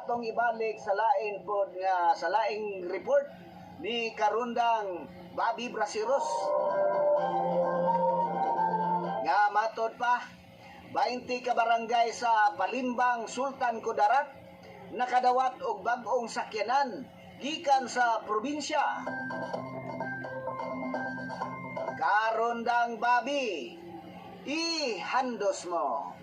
Atong ibalik sa lain pod nga sa laing report ni Karundang Bobby Brasiros. Nga matod pa, 20 ka barangay sa Palimbang, Sultan Kudarat nakadawat og bag-ong sakyanan gikan sa probinsya. Karundang Bobby, ihandos mo.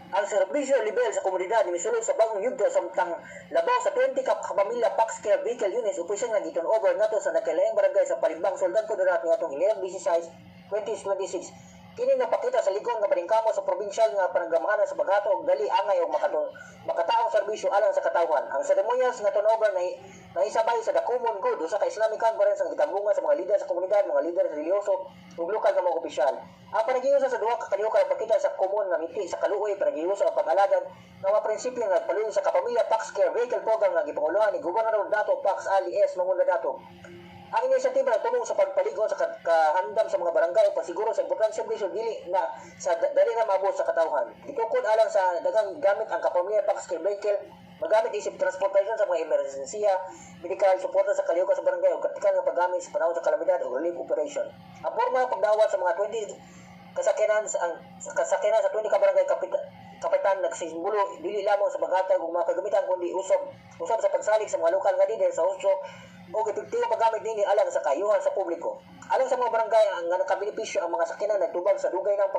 Ang serbisyo level sa komunidad ni misulod sa bagong yugto samtang labaw sa 20 ka kapamilya Pax Care Vehicle Units opisyal nga giturn over ngadto sa nagkalaing barangay sa Palimbang, Sultan Kudarat niadtong 11/16, 2026. Kini napakita sa ligon nga paningkamot sa probinsyal nga pananggamhanan sa paghatag og dali, angay ug makataong serbisyo alang sa katawhan. Ang seremonyas nga turnover na naisabay sa The Common Good, usa ka Islamic conference nga gitambungan sa mga lider sa komunidad, mga lider relihiyoso ug lokal nga mga opisyal. Ang panaghiusa sa duha ka kalihukan nagpakita sa komon nga miti sa kaluoy, panaghiusa o pag-alagad nga mga prinsipyo nga nagpaluyo sa Kapamilya Pax Care Vehicle Program nga gipanguluhan ni Gobernador Dato Pax Ali S. Mangudadatu. Ang inisyatiba nagtumong sa pagpaligon sa kahandam sa mga barangay ug pasiguro sa importanteng serbisyo dili na sa dali na maabot sa katawhan. Gitukod alang sa daghang gamit, ang Kapamilya Pax Care Vehicle magamit isip transportasyon sa mga emerhensiya, medikal, suporta sa kalihukan sa barangay ug kritikal nga paggamit sa panahon sa kalamidad o relief operation. Ang porma pagdawat sa mga 20 kasakyanan sa ang sa kasakyanan sa 20 ka barangay kapitan nagsimbolo dili lamang sa paghatag og mga kagamitan kundi usab usab sa pagsalig sa mga lokal nga lider sa husto og epektibong paggamit nini alang sa kaayuhan sa publiko. Alang sa mga barangay ang nga nakabenepisyo, ang mga sakyanan nagtubag sa dugay ng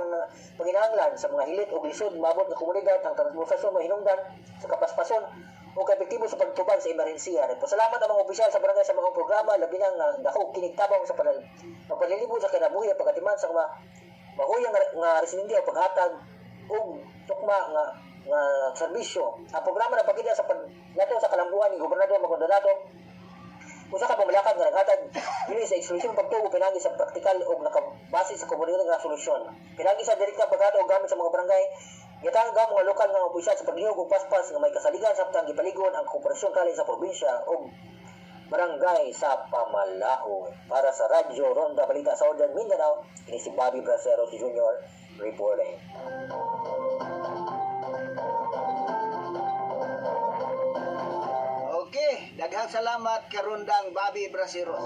panginahanglan sa mga hilit og lisod maabot nga komunidad. Ang transportasyon mahinungdan sa kapaspason o epektibo sa pagtubag sa emerhensiya. Nagpasalamat ang mga opisyal sa barangay sa mga programa, labi na nga dako kinig tabang sa pagpalilibot sa kinabuhi at pagatiman sa mga mahuyang nga residente o paghatag og tukma nga nga serbisyo. Ang programa nagpakita sa paglato sa kalambuan ni Gobernador Mangudadatu, usa ka pamalakad nga naghatag dili sa eksklusibong pagtuo pinagi sa praktikal ug nakabase sa komunidad nga solusyon. Pinagi sa direktang paghatag og gamit sa mga barangay, gitangag ang mga lokal nga opisyal sa paglihok og paspas nga may kasaligan samtang gipaligon ang kooperasyon halin sa probinsya ug barangay sa pamalaod. Para sa Radyo Ronda Balita sa Southern Mindanao, kini si Bobby Braceros Jr. reporting. Okay, daghang salamat, Karundang Bobby Brasiros.